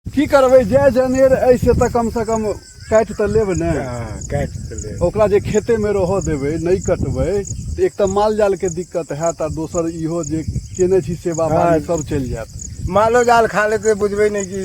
की करबै जय जनेर अइ से तऽ कमसँ कम काटि तऽ लेब ने। हँ, काटि तऽ लेब। ओकरा जे खेतेमे रहऽ देबै, नहि कटबै तऽ एक तऽ माल जालके दिक्कत हैत आ दोसर इहो जे केने छी सेवा बाड़ी सब चलि जायत। मालो जाल खा लेतै, बुझबै नहि कि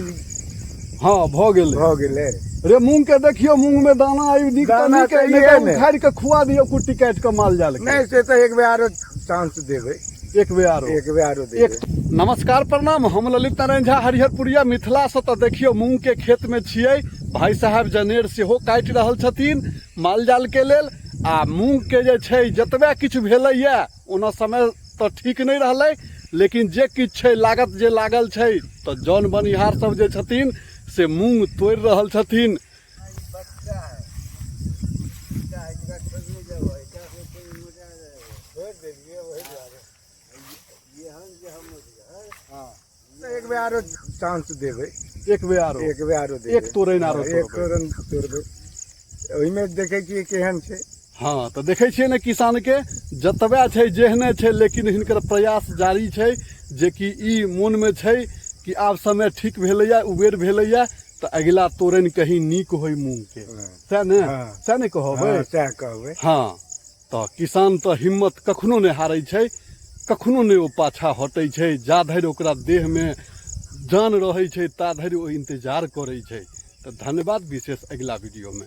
हँ भऽ गेलै। भऽ गेलै। रे मूँग के देखियौ, मूँग में दाना आबि नीक तऽ दाना नीक अइ, नहि छैहे तऽ ने। उखाड़ि कऽ खुआ दियौ कुट्टी काटि कऽ माल जाल के। नहि, से तऽ एक बेर आरो चांस देबै। एक बेर आरो। एक बेर आरो देबै। एक नमस्कार, प्रणाम, हम ललित नारायण झा हरिहरपुरिया मिथिलासँ। तऽ देखियौ, मूँग के खेत में छियै, भाई साहेब जनेर सेहो काटि रहल छथिन माल जाल के लेल। आ मूँग के जे छै जतबे किछु भेलैया, ओना समय तऽ ठीक नहि रहलै, लेकिन जे किछु छै लागत जे लागल छै, तऽ जन बनिहार सब जे छथिन से मूँग तोड़ि रहल छथिन। एक बेर आरो चांस देबै। एक बेर आरो। एक बेर आरो देबै। एक तोरैन आरो। एक तोड़बै। तोरन तोड़बै, ओहिमे देखै छियै केहन छै। हँ, तऽ देखै छियै ने, किसानके जतबे छै, जेहने छै, लेकिन हिनकर प्रयास जारी छै, जेकि ई मोनमे छै कि आब समय ठीक भेलैए, उबेर भेलैए, तऽ अगिला तोरनि कहीं नीक होय मूँगके। सएह ने? हँ। सएह ने कहबै? हँ, सएह कहबै। हँ, तऽ किसान तऽ हिम्मत कखनो नहि हारै छै, कखनो नहि ओ पाछाँ हटै छै। जा धरि ओकरा देहमे जान रहै छै, ता धरि ओ इन्तजार करै छै। तऽ धन्यवाद विशेष, अगिला वीडियोमे।